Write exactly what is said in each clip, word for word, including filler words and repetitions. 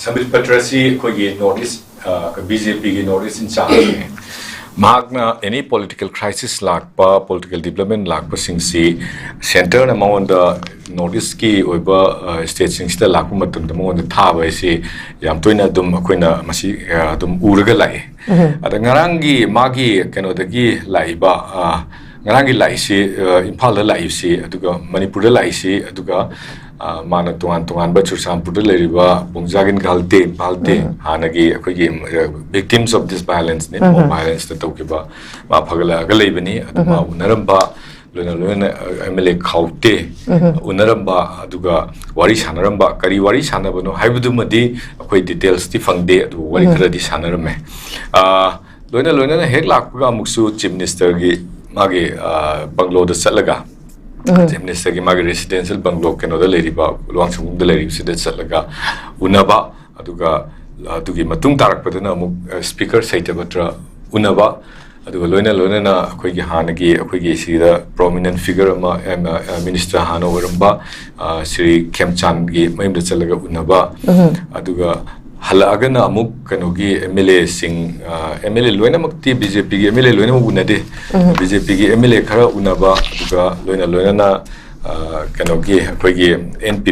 ꯁꯝꯕꯤꯠ ꯄꯇ꯭ꯔꯁꯤ ꯑꯩꯈꯣꯏꯒꯤ North East, ꯑ, BJPꯒꯤ North East in chargeꯅꯦ꯫ ꯃꯍꯥꯛꯅ any political crisis ꯂꯥꯛꯄ, political development ꯂꯥꯛꯄꯁꯤꯡꯁꯤ centreꯅ ꯃꯉꯣꯟꯗ North Eastꯀꯤ ꯑꯣꯏꯕ, ꯑ, stateꯁꯤꯡꯁꯤꯗ ꯂꯥꯛꯄ ꯃꯇꯝꯗ ꯃꯉꯣꯟꯗ ꯊꯥꯕ ꯍꯥꯏꯁꯤ ꯌꯥꯝ ꯇꯣꯏꯅ ꯑꯗꯨꯝ ꯑꯩꯈꯣꯏꯅ ꯃꯁꯤ, ꯑ, ꯑꯗꯨꯝ ꯎꯔꯒ ꯂꯥꯛꯑꯦ꯫ ꯑꯗ ꯉꯔꯥꯡꯒꯤ ꯃꯥꯒꯤ ꯀꯩꯅꯣꯗꯒꯤ ꯂꯥꯛꯏꯕ, ꯑ, ꯉꯔꯥꯡꯒꯤ ꯂꯥꯛꯏꯁꯤ, ꯑ, ꯏꯝꯐꯥꯜꯗ ꯂꯥꯛꯏꯁꯤ, ꯑꯗꯨꯒ ꯃꯅꯤꯄꯨꯔꯗ ꯂꯥꯛꯏꯁꯤ, ꯑꯗꯨꯒ, ꯑ, ꯃꯥꯅ ꯇꯣꯉꯥꯟ ꯇꯣꯉꯥꯟꯕ ꯆꯨꯔꯆꯥꯟꯄꯨꯔꯗ ꯂꯩꯔꯤꯕ ꯕꯣꯡꯖꯥꯒꯤꯟ ꯒꯥꯜꯇꯦ, ꯏꯝꯐꯥꯜꯇꯦ, ꯍꯥꯟꯅꯒꯤ ꯑꯩꯈꯣꯏꯒꯤ, ꯑ, victims of this violenceꯅꯦ, ꯃꯣ violenceꯇ ꯇꯧꯈꯤꯕ, ꯃꯥ ꯐꯒꯠꯂꯛꯑꯒ ꯂꯩꯕꯅꯤ꯫ ꯑꯗꯨ ꯃꯥ ꯎꯅꯔꯝꯕ, ꯂꯣꯏꯅ ꯂꯣꯏꯅ, ꯑ, MLA ꯈꯥꯎꯇꯦ ꯎꯅꯔꯝꯕ, ꯑꯗꯨꯒ ꯋꯥꯔꯤ ꯁꯥꯟꯅꯔꯝꯕ, ꯀꯔꯤ ꯋꯥꯔꯤ ꯁꯥꯟꯅꯕꯅꯣ ꯍꯥꯏꯕꯗꯨꯃꯗꯤ ꯑꯩꯈꯣꯏ detailsꯇꯤ ꯐꯪꯗꯦ, ꯑꯗꯨꯕꯨ ꯋꯥꯔꯤ ꯈꯔꯗꯤ ꯁꯥꯟꯅꯔꯝꯃꯦ꯫ ꯑ, ꯂꯣꯏꯅ ꯂꯣꯏꯅꯅ ꯍꯦꯛ ꯂꯥꯛꯄꯒ ꯑꯃꯨꯛꯁꯨ Chief Ministerꯒꯤ ꯃꯥꯒꯤ, ꯑ, bungalow ꯗ ꯆꯠꯂꯒ, Chief Ministerꯒꯤ ꯃꯥꯒꯤ residential bungalow ꯀꯩꯅꯣꯗ ꯂꯩꯔꯤꯕ, ꯂꯨꯋꯥꯡꯁꯪꯕꯝꯗ ꯂꯩꯔꯤꯕꯁꯤꯗ ꯆꯠꯂꯒ ꯎꯅꯕ, ꯑꯗꯨꯒ ꯑꯗꯨꯒꯤ ꯃꯇꯨꯡ ꯇꯥꯔꯛꯄꯗꯅ ꯑꯃꯨꯛ, ꯑ, Speaker ꯁꯩꯇ ꯄꯇ꯭ꯔ ꯎꯅꯕ, ꯑꯗꯨꯒ ꯂꯣꯏꯅ ꯂꯣꯏꯅꯅ ꯑꯩꯈꯣꯏꯒꯤ ꯍꯥꯟꯅꯒꯤ ꯑꯩꯈꯣꯏꯒꯤ ꯁꯤꯗ prominent figure ꯑꯃ, ꯑꯦꯝ, ꯑ, minister ꯍꯥꯟꯅ ꯑꯣꯏꯔꯝꯕ, ꯑ, ꯁ꯭ꯔꯤ ꯈꯦꯝꯆꯥꯟꯒꯤ ꯃꯌꯨꯝꯗ ꯆꯠꯂꯒ ꯎꯅꯕ, ꯑꯗꯨꯒ ꯍꯜꯂꯛꯑꯒꯅ ꯑꯃꯨꯛ ꯀꯩꯅꯣꯒꯤ MLAꯁꯤꯡ, ꯑ, MLA ꯂꯣꯏꯅꯃꯛꯇꯤ BJPꯒꯤ MLA ꯂꯣꯏꯅꯃꯛ ꯎꯅꯗꯦ꯫ BJPꯒꯤ MLA ꯈꯔ ꯎꯅꯕ, ꯑꯗꯨꯒ ꯂꯣꯏꯅ ꯂꯣꯏꯅꯅ, ꯑ, ꯀꯩꯅꯣꯒꯤ ꯑꯩꯈꯣꯏꯒꯤ NP,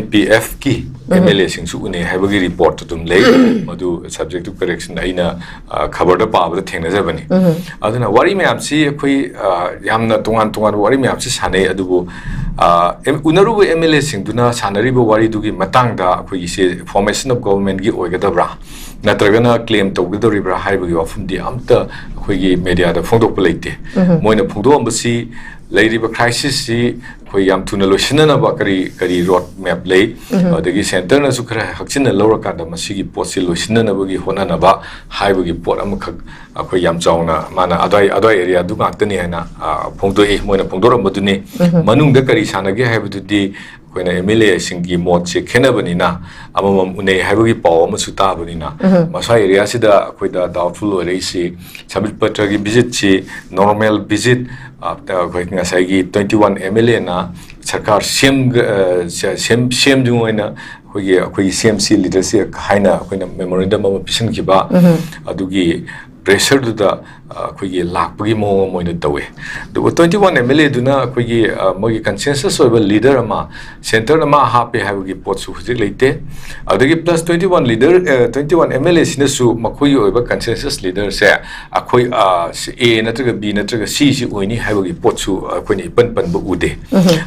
NPFꯀꯤ MLAꯁꯤꯡꯁꯨ ꯎꯅꯩ ꯍꯥꯏꯕꯒꯤ report ꯑꯗꯨꯝ ꯂꯩ꯫ ꯃꯗꯨ subject to correction ꯑꯩꯅ, ꯑ, ꯈꯕꯔꯗ ꯄꯥꯕꯗ ꯊꯦꯡꯅꯖꯕꯅꯤ꯫ ꯑꯗꯨꯅ ꯋꯥꯔꯤ ꯃꯌꯥꯝꯁꯤ ꯑꯩꯈꯣꯏ, ꯑ, ꯌꯥꯝꯅ ꯇꯣꯉꯥꯟ ꯇꯣꯉꯥꯟꯕ ꯋꯥꯔꯤ ꯃꯌꯥꯝꯁꯤ ꯁꯥꯟꯅꯩ, ꯑꯗꯨꯕꯨ, ꯑ, ꯑꯦꯝ-, ꯎꯅꯔꯨꯕ MLAꯁꯤꯡꯗꯨꯅ ꯁꯥꯟꯅꯔꯤꯕ ꯋꯥꯔꯤꯗꯨꯒꯤ ꯃꯇꯥꯡꯗ ꯑꯩꯈꯣꯏꯒꯤꯁꯦ formation of governmentꯒꯤ ꯑꯣꯏꯒꯗꯕ꯭ꯔꯥ, ꯅꯠꯇ꯭ꯔꯒꯅ claim ꯇꯧꯒꯗꯧꯔꯤꯕ꯭ꯔꯥ ꯍꯥꯏꯕꯒꯤ ꯋꯥꯐꯝꯗꯤ ꯑꯝꯇ ꯑꯩꯈꯣꯏꯒꯤ mediaꯗ ꯐꯣꯡꯗꯣꯛꯄ ꯂꯩꯇꯦ꯫ ꯃꯣꯏꯅ ꯐꯣꯡꯗꯣꯛꯑꯝꯕꯁꯤ ꯂꯩꯔꯤꯕ crisisꯁꯤ ꯑꯩꯈꯣꯏ ꯌꯥꯝ ꯊꯨꯅ ꯂꯣꯏꯁꯤꯟꯅꯅꯕ ꯀꯔꯤ, ꯀꯔꯤ road map ꯂꯩ, ꯑꯗꯒꯤ centreꯅꯁꯨ ꯈꯔ ꯍꯛꯆꯤꯟꯅ ꯂꯧꯔꯀꯥꯟꯗ ꯃꯁꯤꯒꯤ ꯄꯣꯠꯁꯤ ꯂꯣꯏꯁꯤꯟꯅꯅꯕꯒꯤ ꯍꯣꯠꯅꯅꯕ ꯍꯥꯏꯕꯒꯤ ꯄꯣꯠ ꯑꯃꯈꯛ ꯑꯩꯈꯣꯏ ꯌꯥꯝ ꯆꯥꯎꯅ ꯃꯥꯅ ꯑꯗ꯭ꯋꯥꯏ, ꯑꯗ꯭ꯋꯥꯏ areaꯗꯨ ꯉꯥꯛꯇꯅꯤ ꯍꯥꯏꯅ, ꯑ, ꯐꯣꯡꯗꯣꯛꯏ, ꯃꯣꯏꯅ ꯐꯣꯡꯗꯣꯔꯝꯕꯗꯨꯅꯤ꯫ ꯃꯅꯨꯡꯗ ꯀꯔꯤ ꯁꯥꯟꯅꯒꯦ ꯍꯥꯏꯕꯗꯨꯗꯤ ꯑꯩꯈꯣꯏꯅ ꯑꯦꯝ ꯑꯦꯜ ꯑꯦꯁꯤꯡꯒꯤ ꯃꯣꯠꯁꯦ ꯈꯦꯠꯅꯕꯅꯤꯅ ꯑꯃꯃꯝ ꯎꯅꯩ ꯍꯥꯏꯕꯒꯤ ꯄꯥꯎ ꯑꯃꯁꯨ ꯇꯥꯕꯅꯤꯅ, ꯃꯁꯥ ꯑꯦꯔꯤꯌꯥꯁꯤꯗ ꯑꯩꯈꯣꯏꯗ ꯗꯥꯎꯠꯐꯨꯜ ꯑꯣꯏꯔꯛꯏꯁꯤ, ꯁꯝꯕꯤꯠ ꯄꯇ꯭ꯔꯒꯤ ꯚꯤꯖꯤꯠꯁꯤ ꯅꯣꯔꯃꯦꯜ ꯚꯤꯖꯤꯠ, ꯑꯩꯈꯣꯏ ꯉꯁꯥꯏꯒꯤ ꯇ꯭ꯋꯦꯟꯇꯤ ꯋꯥꯟ ꯑꯦꯝ ꯑꯦꯜ ꯑꯦꯅ ꯁꯔꯀꯥꯔ ꯁꯦꯝ-, ꯁꯦꯝ-, ꯁꯦꯝꯗ꯭ꯔꯤꯉꯩ ꯑꯣꯏꯅ ꯑꯩꯈꯣꯏꯒꯤ, ꯑꯩꯈꯣꯏꯒꯤ ꯁꯤ ꯑꯦꯝ ꯁꯤ ꯂꯤꯗꯔꯁꯤ ꯍꯥꯏꯅ ꯑꯩꯈꯣꯏꯅ ꯃꯦꯃꯣꯔꯦꯟꯗꯝ ꯑꯃ ꯄꯤꯁꯤꯟꯈꯤꯕ, ꯑꯗꯨꯒꯤ ꯄ꯭ꯔꯦꯁꯔꯗꯨꯗ ꯑꯩꯈꯣꯏꯒꯤ ꯂꯥꯛꯄꯒꯤ ꯃꯑꯣꯡ ꯑꯃ ꯑꯣꯏꯅ ꯇꯧꯋꯦ꯫ ꯑꯗꯨꯒ ꯇ꯭ꯋꯦꯟꯇꯤ ꯋꯥꯟ ꯑꯦꯝ ꯑꯦꯜ ꯑꯦꯗꯨꯅ ꯑꯩꯈꯣꯏꯒꯤ, ꯑ, ꯃꯣꯏꯒꯤ ꯀꯟꯁꯦꯟꯁꯁ ꯑꯣꯏꯕ ꯂꯤꯗꯔ ꯑꯃ, ꯁꯦꯟꯇꯔꯅ ꯃꯥ ꯍꯥꯞꯄꯦ ꯍꯥꯏꯕꯒꯤ ꯄꯣꯠꯁꯨ ꯍꯧꯖꯤꯛ ꯂꯩꯇꯦ꯫ ꯑꯗꯒꯤ ꯄ꯭ꯂꯁ ꯇ꯭ꯋꯦꯟꯇꯤ ꯋꯥꯟ ꯂꯤꯗꯔ, ꯑ, ꯇ꯭ꯋꯦꯟꯇꯤ ꯋꯥꯟ ꯑꯦꯝ ꯑꯦꯜ ꯑꯦꯁꯤꯅꯁꯨ ꯃꯈꯣꯏꯒꯤ ꯑꯣꯏꯕ ꯀꯟꯁꯦꯟꯁꯁ ꯂꯤꯗꯔꯁꯦ ꯑꯩꯈꯣꯏ, ꯑ, ꯁꯤ ꯑꯦ ꯅꯠꯇ꯭ꯔꯒ ꯕꯤ ꯅꯠꯇ꯭ꯔꯒ ꯁꯤꯁꯤ ꯑꯣꯏꯅꯤ ꯍꯥꯏꯕꯒꯤ ꯄꯣꯠꯁꯨ ꯑꯩꯈꯣꯏꯅ ꯏꯄꯟ ꯄꯟꯕ ꯎꯗꯦ꯫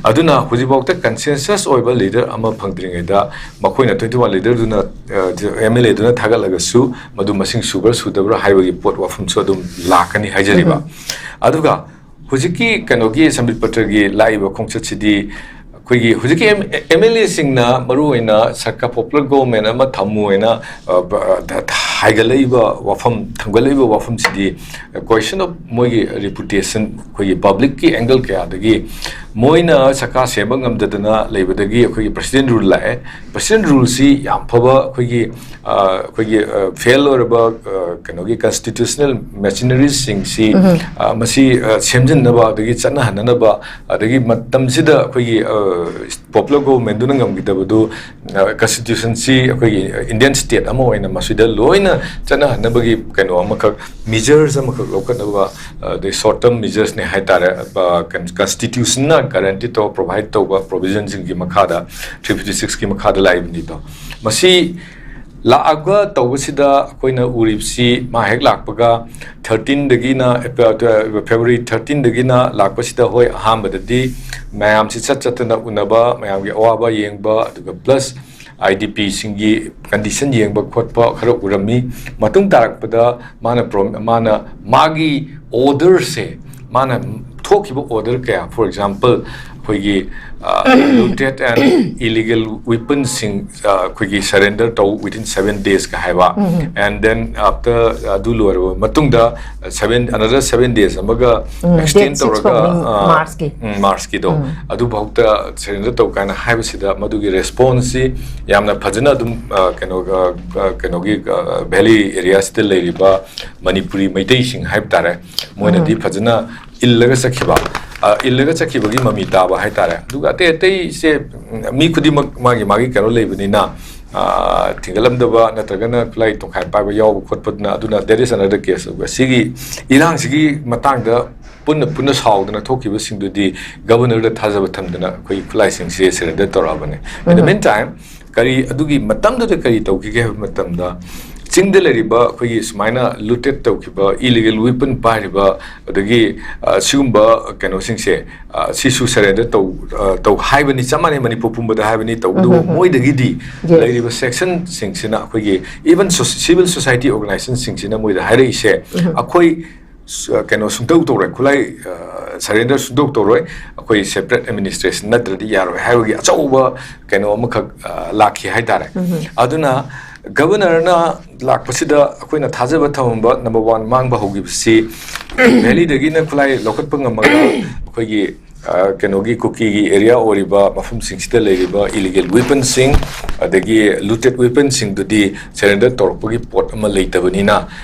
ꯑꯗꯨꯅ ꯍꯧꯖꯤꯛꯐꯥꯎꯗ ꯀꯟꯁꯦꯟꯁꯁ ꯑꯣꯏꯕ ꯂꯤꯗꯔ ꯑꯃ ꯐꯪꯗ꯭ꯔꯤꯉꯩꯗ ꯃꯈꯣꯏꯅ ꯇ꯭ꯋꯦꯟꯇꯤ ꯋꯥꯟ ꯂꯤꯗꯔꯗꯨꯅ, ꯑ, ꯑꯦꯝ ꯑꯦꯜ ꯑꯦꯗꯨꯅ ꯊꯥꯒꯠꯂꯒꯁꯨ ꯃꯗꯨ ꯃꯁꯤꯡ ꯁꯨꯕ꯭ꯔꯥ ꯁꯨꯗꯕ꯭ꯔꯥ ꯍꯥꯏꯕꯒꯤ ꯄꯣꯠ ꯋꯥꯐꯝꯁꯨ ꯑꯗꯨꯝ ꯂꯥꯛꯀꯅꯤ ꯍꯥꯏꯖꯔꯤꯕ꯫ ꯑꯗꯨꯒ ꯍꯧꯖꯤꯛꯀꯤ ꯀꯩꯅꯣꯒꯤ ꯁꯝꯕꯤꯠ ꯄꯇ꯭ꯔꯒꯤ ꯂꯥꯛꯏꯕ ꯈꯣꯡꯆꯠꯁꯤꯗꯤ ꯑꯩꯈꯣꯏꯒꯤ ꯍꯧꯖꯤꯛꯀꯤ ꯑꯦꯝ ꯑꯦꯜ ꯑꯦꯁꯤꯡꯅ ꯃꯔꯨꯑꯣꯏꯅ ꯁꯔꯀꯥꯔ, ꯄꯣꯄꯨꯂꯔ ꯒꯣꯚꯔꯟꯃꯦꯟ ꯑꯃ ꯊꯝꯃꯨ ꯍꯥꯏꯅ, ꯑ, ꯕ-, ꯑ, ꯍꯥꯏꯒꯠꯂꯛꯏꯕ ꯋꯥꯐꯝ, ꯊꯝꯒꯠꯂꯛꯏꯕ ꯋꯥꯐꯝꯁꯤꯗꯤ ꯀꯣꯏꯁꯟ ꯑꯣꯐ ꯃꯣꯏꯒꯤ ꯔꯤꯄꯨꯇꯦꯁꯟ, ꯑꯩꯈꯣꯏꯒꯤ ꯄꯕ꯭ꯂꯤꯛꯀꯤ ꯑꯦꯡꯒꯜ ꯀꯌꯥꯗꯒꯤ ꯃꯣꯏꯅ ꯁꯔꯀꯥꯔ ꯁꯦꯝꯕ ꯉꯝꯗꯗꯅ ꯂꯩꯕꯗꯒꯤ ꯑꯩꯈꯣꯏꯒꯤ ꯄ꯭ꯔꯁꯤꯗꯦꯟ ꯔꯨꯜ ꯂꯥꯛꯑꯦ꯫ ꯄ꯭ꯔꯁꯤꯗꯦꯟ ꯔꯨꯜꯁꯤ ꯌꯥꯝ ꯐꯕ ꯑꯩꯈꯣꯏꯒꯤ, ꯑ, ꯑꯩꯈꯣꯏꯒꯤ, ꯑ, ꯐꯦꯜ ꯑꯣꯏꯔꯕ, ꯑ, ꯀꯩꯅꯣꯒꯤ ꯀꯟꯁꯇꯤꯇ꯭ꯌꯨꯁꯅꯦꯜ ꯃꯦꯆꯤꯅꯔꯤꯁꯤꯡꯁꯤ, ꯑ, ꯃꯁꯤ, ꯑ, ꯁꯦꯝꯖꯤꯟꯅꯕ ꯑꯗꯒꯤ ꯆꯠꯅꯍꯟꯅꯅꯕ, ꯑꯗꯒꯤ ꯃꯇꯝꯁꯤꯗ ꯑꯩꯈꯣꯏꯒꯤ, ꯑ, ꯄꯣꯄꯨꯂꯔ ꯒꯣꯚꯔꯟꯃꯦꯟꯗꯨꯅ ꯉꯝꯈꯤꯗꯕꯗꯨ, ꯑ, ꯀꯟꯁꯇꯤꯇ꯭ꯌꯨꯁꯟꯁꯤ ꯑꯩꯈꯣꯏꯒꯤ, ꯑ, ꯏꯟꯗꯤꯌꯟ ꯁ꯭ꯇꯦꯠ ꯑꯃ ꯑꯣꯏꯅ ꯃꯁꯤꯗ ꯂꯣꯏꯅ ꯆꯠꯅꯍꯟꯅꯕꯒꯤ ꯀꯩꯅꯣ ꯑꯃꯈꯛ, ꯃꯤꯖꯔꯁ ꯑꯃꯈꯛ ꯂꯧꯈꯠꯅꯕ, ꯑ, ꯑꯗꯩ ꯁꯣꯔꯠ ꯇꯔꯝ ꯃꯤꯖꯔꯁꯅꯦ ꯍꯥꯏꯇꯥꯔꯦ, ꯑ, ꯀꯟ-, ꯀꯟꯁꯇꯤꯇ꯭ꯌꯨꯁꯟꯅ ꯒꯥꯔꯦꯟꯇꯤ ꯇꯧꯔ, ꯄ꯭ꯔꯣꯚꯥꯏꯗ ꯇꯧꯕ ꯄ꯭ꯔꯣꯚꯤꯖꯟꯁꯤꯡꯒꯤ ꯃꯈꯥꯗ, ꯊ꯭ꯔꯤ ꯐꯤꯐꯇꯤ ꯁꯤꯛꯁꯀꯤ ꯃꯈꯥꯗ ꯂꯥꯛꯏꯕꯅꯤꯗꯣ꯫ ꯃꯁꯤ ꯂꯥꯛꯑꯒ ꯇꯧꯕꯁꯤꯗ ꯑꯩꯈꯣꯏꯅ ꯎꯔꯤꯕꯁꯤ, ꯃꯥ ꯍꯦꯛ ꯂꯥꯛꯄꯒ ꯊꯥꯔꯇꯤꯟꯗꯒꯤꯅ, ꯑꯦꯄ-, ꯐꯦꯕ꯭ꯔꯨꯋꯥꯔꯤ ꯊꯥꯔꯇꯤꯟꯗꯒꯤꯅ ꯂꯥꯛꯄꯁꯤꯗ, ꯍꯣꯏ, ꯑꯍꯥꯟꯕꯗꯗꯤ ꯃꯌꯥꯝꯁꯤ ꯆꯠ ꯆꯠꯇꯅ ꯎꯅꯕ, ꯃꯌꯥꯝꯒꯤ ꯑꯋꯥꯕ ꯌꯦꯡꯕ, ꯑꯗꯨꯒ ꯄ꯭ꯂꯁ ꯑꯥꯏ ꯗꯤ ꯄꯤꯁꯤꯡꯒꯤ ꯀꯟꯗꯤꯁꯟ ꯌꯦꯡꯕ ꯈꯣꯠꯄ ꯈꯔ ꯎꯔꯝꯃꯤ꯫ ꯃꯇꯨꯡ ꯇꯥꯔꯛꯄꯗ ꯃꯥꯅ ꯄ꯭ꯔꯣ-, ꯃꯥꯅ ꯃꯥꯒꯤ ꯑꯣꯔꯗꯔꯁꯦ, ꯃꯥꯅ ꯊꯣꯛꯈꯤꯕ ꯑꯣꯔꯗꯔ ꯀꯌꯥ, ꯐꯣꯔ ꯑꯦꯛꯖꯥꯝꯄꯜ, ꯑꯩꯈꯣꯏꯒꯤ looted and illegal weaponsꯁꯤꯡ ꯑꯩꯈꯣꯏꯒꯤ surrender ꯇꯧ within seven daysꯀ ꯍꯥꯏꯕ, and then after ꯑꯗꯨ ꯂꯣꯏꯔꯕ ꯃꯇꯨꯡꯗ seven another seven days ꯑꯃꯒ extend ꯇꯧꯔꯒ Marchꯀꯤ ꯎꯝ, Marchꯀꯤꯗꯣ ꯑꯗꯨꯐꯥꯎꯗ surrender ꯇꯧ ꯀꯥꯏꯅ ꯍꯥꯏꯕꯁꯤꯗ ꯃꯗꯨꯒꯤ responseꯁꯤ ꯌꯥꯝꯅ ꯐꯖꯅ ꯑꯗꯨꯝ ꯀꯩꯅꯣ ꯀꯩꯅꯣꯒꯤ valley areaꯁꯤꯗ ꯂꯩꯔꯤꯕ ꯃꯅꯤꯄꯨꯔꯤ ꯃꯩꯇꯩꯁꯤꯡ ꯍꯥꯏꯕ ꯇꯥꯔꯦ, ꯃꯣꯏꯅꯗꯤ ꯐꯖꯅ ꯏꯜꯂꯒ ꯆꯠꯈꯤꯕ, ꯏꯜꯂꯒ ꯆꯠꯈꯤꯕꯒꯤ ꯃꯃꯤ ꯇꯥꯕ ꯍꯥꯏꯇꯥꯔꯦ꯫ ꯑꯗꯨꯒ ꯑꯇꯩ ꯑꯇꯩꯁꯦ ꯃꯤ ꯈꯨꯗꯤꯡꯃꯛ ꯃꯥꯒꯤ ꯃꯥꯒꯤ ꯀꯩꯅꯣ ꯂꯩꯕꯅꯤꯅ ꯊꯤꯡꯒꯠꯂꯝꯗꯕ ꯅꯠꯇ꯭ꯔꯒꯅ ꯈꯨꯠꯂꯥꯏ ꯇꯣꯡꯈꯥꯏ ꯄꯥꯏꯕ ꯌꯥꯎꯕ ꯈꯣꯠꯄꯗꯨꯅ, ꯑꯗꯨꯅ that is another case꯫ ꯑꯗꯨꯒ ꯁꯤꯒꯤ ꯏꯔꯥꯡꯁꯤꯒꯤ ꯃꯇꯥꯡꯗ ꯄꯨꯟꯅ ꯄꯨꯟꯅ ꯁꯥꯎꯗꯅ ꯊꯣꯛꯈꯤꯕꯁꯤꯡꯗꯨꯗꯤ governorꯗ ꯊꯥꯖꯕ ꯊꯝꯗꯅ ꯑꯩꯈꯣꯏꯒꯤ ꯈꯨꯠꯂꯥꯏꯁꯤꯡꯁꯤ surrender ꯇꯧꯔꯛꯑꯕꯅꯤ꯫ In the meantime, ꯀꯔꯤ ꯑꯗꯨꯒꯤ ꯃꯇꯝꯗꯨꯗ ꯀꯔꯤ ꯇꯧꯈꯤꯒꯦ ꯍꯥꯏꯕ ꯃꯇꯝꯗ, ꯆꯤꯡꯗ ꯂꯩꯔꯤꯕ ꯑꯩꯈꯣꯏꯒꯤ ꯁꯨꯃꯥꯏꯅ looted ꯇꯧꯈꯤꯕ, illegal weapon ꯄꯥꯏꯔꯤꯕ, ꯑꯗꯒꯤ ꯁꯤꯒꯨꯝꯕ ꯀꯩꯅꯣꯁꯤꯡꯁꯦ ꯁꯤꯁꯨ surrender ꯇꯧ ꯇꯧ ꯍꯥꯏꯕꯅꯤ, ꯆꯞ ꯃꯥꯟꯅꯩ ꯃꯅꯤꯄꯨꯔ ꯄꯨꯝꯕꯗ ꯍꯥꯏꯕꯅꯤ꯫ ꯇꯧꯕꯇꯕꯨ ꯃꯣꯏꯗꯒꯤꯗꯤ ꯂꯩꯔꯤꯕ sectionꯁꯤꯡꯁꯤꯅ, ꯑꯩꯈꯣꯏꯒꯤ even civil society organizationꯁꯤꯡꯁꯤꯅ ꯃꯣꯏꯗ ꯍꯥꯏꯔꯛꯏꯁꯦ, ꯑꯩꯈꯣꯏ ꯀꯩꯅꯣ ꯁꯨꯡꯇꯧ ꯇꯧꯔꯣꯏ, ꯈꯨꯠꯂꯥꯏ surrender ꯁꯨꯡꯇꯧ ꯇꯧꯔꯣꯏ, ꯑꯩꯈꯣꯏ separate administration ꯅꯠꯇ꯭ꯔꯗꯤ ꯌꯥꯔꯣꯏ ꯍꯥꯏꯕꯒꯤ ꯑꯆꯧꯕ ꯀꯩꯅꯣ ꯑꯃꯈꯛ ꯂꯥꯛꯈꯤ ꯍꯥꯏꯇꯥꯔꯦ꯫ ꯑꯗꯨꯅ governorꯅ ꯂꯥꯛꯄꯁꯤꯗ ꯑꯩꯈꯣꯏꯅ ꯊꯥꯖꯕ ꯊꯝꯃꯝꯕ number one ꯃꯥꯡꯕ ꯍꯧꯈꯤꯕꯁꯤ valleyꯗꯒꯤꯅ ꯈꯨꯠꯂꯥꯏ ꯂꯧꯈꯠꯄ ꯉꯝꯃꯒ ꯑꯩꯈꯣꯏꯒꯤ ꯀꯩꯅꯣꯒꯤ ꯀꯨꯀꯤꯒꯤ area ꯑꯣꯏꯔꯤꯕ ꯃꯐꯝꯁꯤꯡꯁꯤꯗ ꯂꯩꯔꯤꯕ illegal weaponꯁꯤꯡ ꯑꯗꯒꯤ looted weaponꯁꯤꯡꯗꯨꯗꯤ surrender ꯇꯧꯔꯛꯄꯒꯤ ꯄꯣꯠ ꯑꯃ ꯂꯩꯇꯕꯅꯤꯅ,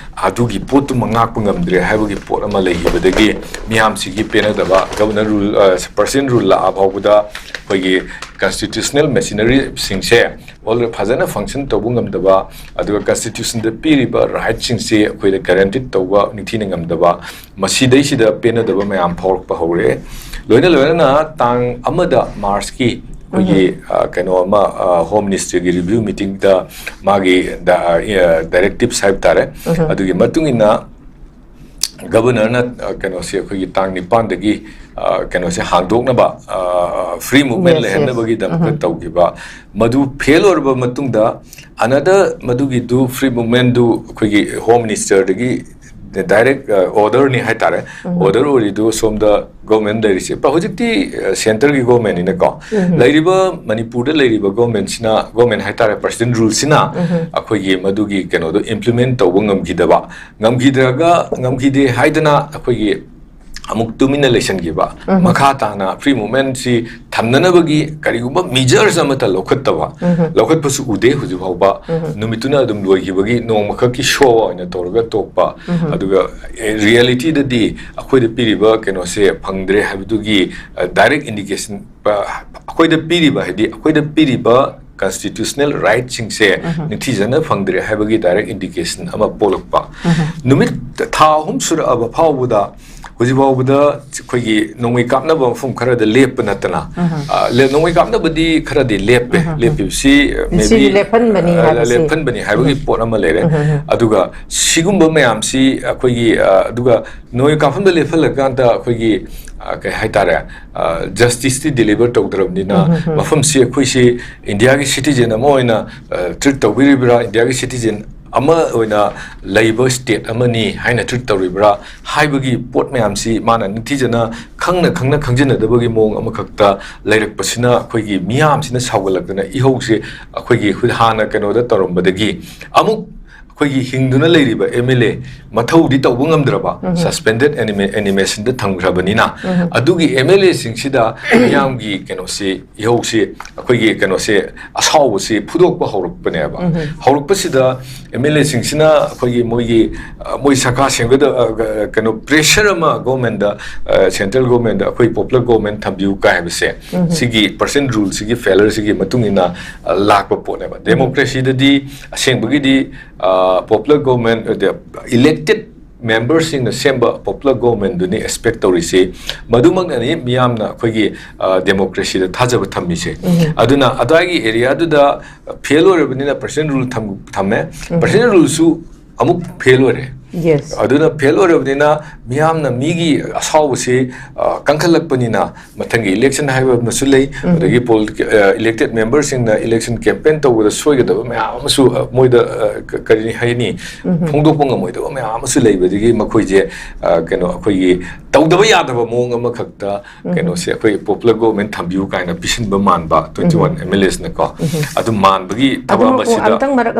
ꯑꯗꯨꯒꯤ ꯄꯣꯠꯇꯨꯃ ꯉꯥꯛꯄ ꯉꯝꯗ꯭ꯔꯦ ꯍꯥꯏꯕꯒꯤ ꯄꯣꯠ ꯑꯃ ꯂꯩꯈꯤꯕꯗꯒꯤ ꯃꯤꯌꯥꯝꯁꯤꯒꯤ ꯄꯦꯟꯅꯗꯕ, governor rule, Persian rule ꯂꯥꯛꯑ ꯐꯥꯎꯕꯗ ꯑꯩꯈꯣꯏꯒꯤ constitutional machineryꯁꯤꯡꯁꯦ all ꯐꯖꯅ function ꯇꯧꯕ ꯉꯝꯗꯕ, ꯑꯗꯨꯒ constitutionꯗ ꯄꯤꯔꯤꯕ rightꯁꯤꯡꯁꯤ ꯑꯩꯈꯣꯏꯗ guaranteed ꯇꯧꯕ ꯅꯤꯡꯊꯤꯅ ꯉꯝꯗꯕ, ꯃꯁꯤꯗꯩꯁꯤꯗ ꯄꯦꯟꯅꯗꯕ ꯃꯌꯥꯝ ꯐꯥꯎꯔꯛꯄ ꯍꯧꯔꯛꯑꯦ꯫ ꯂꯣꯏꯅ ꯂꯣꯏꯅꯅ ꯇꯥꯡ ꯑꯃꯗ Marchꯀꯤ ꯑꯩꯈꯣꯏꯒꯤ ꯀꯩꯅꯣ ꯑꯃ Home Ministerꯒꯤ review meetingꯗ ꯃꯥꯒꯤ directives ꯍꯥꯏꯕ ꯇꯥꯔꯦ, ꯑꯗꯨꯒꯤ ꯃꯇꯨꯡ ꯏꯟꯅ governorꯅ ꯀꯩꯅꯣꯁꯦ ꯑꯩꯈꯣꯏꯒꯤ ꯇꯥꯡ ꯅꯤꯄꯥꯟꯗꯒꯤ ꯀꯩꯅꯣꯁꯦ ꯍꯥꯡꯗꯣꯛꯅꯕ, free movement ꯂꯩꯍꯟꯅꯕꯒꯤꯗꯃꯛꯇ ꯇꯧꯈꯤꯕ, ꯃꯗꯨ fail ꯑꯣꯏꯔꯕ ꯃꯇꯨꯡꯗ another ꯃꯗꯨꯒꯤꯗꯨ free movementꯗꯨ ꯑꯩꯈꯣꯏꯒꯤ Home Ministerꯗꯒꯤ ꯗꯥꯏꯔꯦꯛ ꯑꯣꯔꯗꯔꯅꯤ ꯍꯥꯏꯇꯥꯔꯦ꯫ ꯑꯣꯔꯗꯔ ꯑꯣꯏꯔꯤꯗꯨ ꯁꯣꯝꯗ ꯒꯣꯔꯃꯦꯟ ꯂꯩꯔꯤꯁꯦ꯫ ꯄ-, ꯍꯧꯖꯤꯛꯇꯤ ꯁꯦꯟꯇꯔꯒꯤ ꯒꯣꯔꯃꯦꯟꯅꯤꯅꯀꯣ, ꯂꯩꯔꯤꯕ ꯃꯅꯤꯄꯨꯔꯗ ꯂꯩꯔꯤꯕ ꯒꯣꯔꯃꯦꯟꯁꯤꯅ, ꯒꯣꯔꯃꯦꯟ ꯍꯥꯏꯇꯥꯔꯦ, ꯄ꯭ꯔꯁꯤꯗꯦꯟ ꯔꯨꯜꯁꯤꯅ ꯑꯩꯈꯣꯏꯒꯤ ꯃꯗꯨꯒꯤ ꯀꯩꯅꯣꯗꯣ ꯏꯝꯄ꯭ꯂꯤꯃꯦꯟ ꯇꯧꯕ ꯉꯝꯈꯤꯗꯕ, ꯉꯝꯈꯤꯗ꯭ꯔꯒ, ꯉꯝꯈꯤꯗꯦ ꯍꯥꯏꯗꯅ ꯑꯩꯈꯣꯏꯒꯤ ꯑꯃꯨꯛ ꯇꯨꯃꯤꯟꯅ ꯂꯩꯁꯟꯈꯤꯕ, ꯃꯈꯥ ꯇꯥꯅ ꯐ꯭ꯔꯤ ꯃꯨꯚꯃꯦꯟꯁꯤ ꯊꯝꯅꯅꯕꯒꯤ ꯀꯔꯤꯒꯨꯝꯕ ꯃꯤꯖꯔꯁ ꯑꯃꯠꯇ ꯂꯧꯈꯠꯇꯕ, ꯂꯧꯈꯠꯄꯁꯨ ꯎꯗꯦ ꯍꯧꯖꯤꯛ ꯐꯥꯎꯕ꯫ ꯅꯨꯃꯤꯠꯇꯨꯅ ꯑꯗꯨꯝ ꯂꯣꯏꯈꯤꯕꯒꯤ ꯅꯣꯡꯃꯈꯛꯀꯤ ꯁꯣ ꯑꯣꯏꯅ ꯇꯧꯔꯒ ꯇꯣꯛꯄ, ꯑꯗꯨꯒ ꯔꯤꯌꯦꯂꯤꯇꯤꯗꯗꯤ ꯑꯩꯈꯣꯏꯗ ꯄꯤꯔꯤꯕ ꯀꯩꯅꯣꯁꯦ ꯐꯪꯗ꯭ꯔꯦ ꯍꯥꯏꯕꯗꯨꯒꯤ ꯗꯥꯏꯔꯦꯛ ꯏꯟꯗꯤꯀꯦꯁꯟ, ꯑꯩꯈꯣꯏꯗ ꯄꯤꯔꯤꯕ, ꯍꯥꯏꯗꯤ ꯑꯩꯈꯣꯏꯗ ꯄꯤꯔꯤꯕ ꯀꯟꯁꯇꯤꯇ꯭ꯌꯨꯁꯅꯦꯜ ꯔꯥꯏꯠꯁꯤꯡꯁꯦ ꯅꯤꯡꯊꯤꯖꯅ ꯐꯪꯗ꯭ꯔꯦ ꯍꯥꯏꯕꯒꯤ ꯗꯥꯏꯔꯦꯛ ꯏꯟꯗꯤꯀꯦꯁꯟ ꯑꯃ ꯄꯣꯛꯂꯛꯄ꯫ ꯅꯨꯃꯤꯠ ꯊꯥ ꯑꯍꯨꯝ ꯁꯨꯔꯛꯑꯕ ꯐꯥꯎꯕꯗ, ꯍꯧꯖꯤꯛ ꯐꯥꯎꯕꯗ ꯑꯩꯈꯣꯏꯒꯤ ꯅꯣꯡꯃꯩ ꯀꯥꯞꯅꯕ ꯃꯐꯝ ꯈꯔꯗ ꯂꯦꯞꯄ ꯅꯠꯇꯅ, ꯑ, ꯂꯦ-, ꯅꯣꯡꯃꯩ ꯀꯥꯞꯅꯕꯗꯤ ꯈꯔꯗꯤ ꯂꯦꯞꯄꯦ꯫ ꯂꯦꯞꯄꯤꯕꯁꯤ, ꯑ, ꯁꯤꯁꯨ maybe, ꯂꯦꯞꯍꯟꯕꯅꯤ ꯑ, ꯍꯥꯏꯕꯁꯤ꯫ ꯂꯦꯞꯍꯟꯕꯅꯤ ꯍꯥꯏꯕꯒꯤ ꯄꯣꯠ ꯑꯃ ꯂꯩꯔꯦ꯫ ꯑꯗꯨꯒ ꯁꯤꯒꯨꯝꯕ ꯃꯌꯥꯝꯁꯤ ꯑꯩꯈꯣꯏꯒꯤ, ꯑ, ꯑꯗꯨꯒ ꯅꯣꯡꯃꯩ ꯀꯥꯞꯐꯝꯗ ꯂꯦꯞꯍꯜꯂꯀꯥꯟꯗ ꯑꯩꯈꯣꯏꯒꯤ, ꯑ, ꯀꯩ ꯍꯥꯏꯇꯥꯔꯦ, ꯑ, ꯖꯁꯇꯤꯁꯇꯤ ꯗꯤꯂꯤꯚꯔ ꯇꯧꯗ꯭ꯔꯕꯅꯤꯅ, ꯃꯐꯝꯁꯤ ꯑꯩꯈꯣꯏꯁꯤ ꯏꯟꯗꯤꯌꯥꯒꯤ ꯁꯤꯇꯤꯖꯦꯟ ꯑꯃ ꯑꯣꯏꯅ, ꯑ, ꯇ꯭ꯔꯤꯠ ꯇꯧꯕꯤꯔꯤꯕ꯭ꯔꯥ, ꯏꯟꯗꯤꯌꯥꯒꯤ ꯁꯤꯇꯤꯖꯦꯟ ꯑꯃ ꯑꯣꯏꯅ ꯂꯩꯕ ꯁ꯭ꯇꯦꯠ ꯑꯃꯅꯤ ꯍꯥꯏꯅ ꯇ꯭ꯔꯤꯠ ꯇꯧꯔꯤꯕ꯭ꯔꯥ ꯍꯥꯏꯕꯒꯤ ꯄꯣꯠ ꯃꯌꯥꯝꯁꯤ ꯃꯥꯅ ꯅꯤꯡꯊꯤꯖꯅ ꯈꯪꯅ ꯈꯪꯅ ꯈꯪꯖꯤꯟꯅꯗꯕꯒꯤ ꯃꯑꯣꯡ ꯑꯃꯈꯛꯇ ꯂꯩꯔꯛꯄꯁꯤꯅ ꯑꯩꯈꯣꯏꯒꯤ ꯃꯤꯌꯥꯝꯁꯤꯅ ꯁꯥꯎꯒꯠꯂꯛꯇꯅ ꯏꯍꯧꯁꯦ ꯑꯩꯈꯣꯏꯒꯤ ꯍꯨ-, ꯍꯥꯟꯅ ꯀꯩꯅꯣꯗ ꯇꯧꯔꯝꯕꯗꯒꯤ ꯑꯃꯨꯛ ꯑꯩꯈꯣꯏꯒꯤ ꯍꯤꯡꯗꯨꯅ ꯂꯩꯔꯤꯕ ꯑꯦꯝ ꯑꯦꯜ ꯑꯦ ꯃꯊꯧꯗꯤ ꯇꯧꯕ ꯉꯝꯗ꯭ꯔꯕ, ꯁꯁꯄꯦꯟꯗꯦꯠ ꯑꯦꯅꯤꯃꯦꯁꯟꯗ ꯊꯝꯈ꯭ꯔꯕꯅꯤꯅ, ꯑꯗꯨꯒꯤ ꯑꯦꯝ ꯑꯦꯜ ꯑꯦꯁꯤꯡꯁꯤꯗ ꯃꯤꯌꯥꯝꯒꯤ ꯀꯩꯅꯣꯁꯤ, ꯏꯍꯧꯁꯤ, ꯑꯩꯈꯣꯏꯒꯤ ꯀꯩꯅꯣꯁꯦ, ꯑꯁꯥꯎꯕꯁꯤ ꯐꯨꯗꯣꯛꯄ ꯍꯧꯔꯛꯄꯅꯦꯕ꯫ ꯍꯧꯔꯛꯄꯁꯤꯗ ꯑꯦꯝ ꯑꯦꯜ ꯑꯦꯁꯤꯡꯁꯤꯅ ꯑꯩꯈꯣꯏꯒꯤ ꯃꯣꯏꯒꯤ, ꯑ, ꯃꯣꯏ ꯁꯔꯀꯥꯔ ꯁꯦꯝꯒꯗ-, ꯑ, ꯀ-, ꯀꯩꯅꯣ, ꯄ꯭ꯔꯦꯁꯔ ꯑꯃ ꯒꯣꯔꯃꯦꯟꯗ, ꯑ, ꯁꯦꯟꯇ꯭ꯔꯦꯜ ꯒꯣꯔꯃꯦꯟꯗ ꯑꯩꯈꯣꯏ ꯄꯣꯄꯨꯂꯔ ꯒꯣꯔꯃꯦꯟ ꯊꯝꯕꯤꯌꯨ ꯀꯥꯏ ꯍꯥꯏꯕꯁꯦ, ꯁꯤꯒꯤ ꯄ꯭ꯔꯁꯤꯗꯦꯟ ꯔꯨꯜꯁꯤꯒꯤ ꯐꯦꯂꯔꯁꯤꯒꯤ ꯃꯇꯨꯡ ꯏꯟꯅ, ꯑ, ꯂꯥꯛꯄ ꯄꯣꯠꯅꯦꯕ꯫ ꯗꯦꯃꯣꯀ꯭ꯔꯦꯁꯤꯗꯗꯤ ꯑꯁꯦꯡꯕꯒꯤꯗꯤ, ꯑ, ꯄꯣꯄꯨꯂꯔ ꯒꯣꯔꯃꯦꯟ, ꯑ, ꯏꯂꯦꯛꯇꯦꯠ ꯃꯦꯝꯕꯔꯁꯤꯡꯅ ꯁꯦꯝꯕ ꯄꯣꯄꯨꯂꯔ ꯒꯣꯔꯃꯦꯟꯗꯨꯅꯤ ꯑꯦꯛꯁꯄꯦꯛ ꯇꯧꯔꯤꯁꯤ꯫ ꯃꯗꯨꯃꯛꯅꯅꯤ ꯃꯤꯌꯥꯝꯅ ꯑꯩꯈꯣꯏꯒꯤ, ꯑ, ꯗꯦꯃꯣꯀ꯭ꯔꯦꯁꯤꯗ ꯊꯥꯖꯕ ꯊꯝꯃꯤꯁꯦ꯫ ꯑꯗꯨꯅ ꯑꯗ꯭ꯋꯥꯏꯒꯤ ꯑꯦꯔꯤꯌꯥꯗꯨꯗ ꯐꯦꯜ ꯑꯣꯏꯔꯕꯅꯤꯅ ꯄ꯭ꯔꯁꯤꯗꯦꯟ ꯔꯨꯜ ꯊꯝ-, ꯊꯝꯃꯦ꯫ ꯄ꯭ꯔꯁꯤꯗꯦꯟ ꯔꯨꯜꯁꯨ ꯑꯃꯨꯛ ꯐꯦꯜ ꯑꯣꯏꯔꯦ꯫ Yes. ꯑꯗꯨꯅ ꯐꯦꯜ ꯑꯣꯏꯔꯕꯅꯤꯅ ꯃꯤꯌꯥꯝꯅ ꯃꯤꯒꯤ ꯑꯁꯥꯎꯕꯁꯤ ꯑ, ꯀꯟꯈꯠꯂꯛꯄꯅꯤꯅ ꯃꯊꯪꯒꯤ ꯏꯂꯦꯛꯁꯟ ꯍꯥꯏꯕ ꯑꯃꯁꯨ ꯂꯩ꯫ ꯑꯗꯒꯤ ꯄꯣꯜ ꯏꯂꯦꯛꯇꯦꯠ ꯃꯦꯝꯕꯔꯁꯤꯡꯅ ꯏꯂꯦꯛꯁꯟ ꯀꯦꯝꯄꯦꯟ ꯇꯧꯕꯗ ꯁꯣꯏꯒꯗꯕ ꯃꯌꯥꯝ ꯑꯃꯁꯨ ꯑ, ꯃꯣꯏꯗ ꯑ, ꯀ- ꯀꯔꯤ ꯍꯥꯏꯅꯤ, ꯐꯣꯡꯗꯣꯛꯄ ꯉꯝꯃꯣꯏꯗꯕ ꯃꯌꯥꯝ ꯑꯃꯁꯨ ꯂꯩꯕꯗꯒꯤ ꯃꯈꯣꯏꯁꯦ ꯑ, ꯀꯩꯅꯣ ꯑꯩꯈꯣꯏꯒꯤ ꯇꯧꯗꯕ ꯌꯥꯗꯕ ꯃꯑꯣꯡ ꯑꯃꯈꯛꯇ ꯀꯩꯅꯣꯁꯦ ꯑꯩꯈꯣꯏ ꯄꯣꯄꯨꯂꯔ ꯒꯣꯚꯔꯟꯃꯦꯟꯠ ꯊꯝꯕꯤꯌꯨ ꯀꯥꯏꯅ ꯄꯤꯁꯤꯟꯕ ꯃꯥꯟꯕ ꯇ꯭ꯋꯦꯟꯇꯤ ꯋꯥꯟ ꯑꯦꯝ ꯑꯦꯜ ꯑꯦꯁꯅꯀꯣ꯫ ꯑꯗꯨ ꯃꯥꯟꯕꯒꯤ ꯊꯕꯛ ꯑꯗꯨꯃꯛꯄꯨ ꯑꯃꯁꯤꯗ ꯑꯝꯇꯪ ꯃꯔꯛ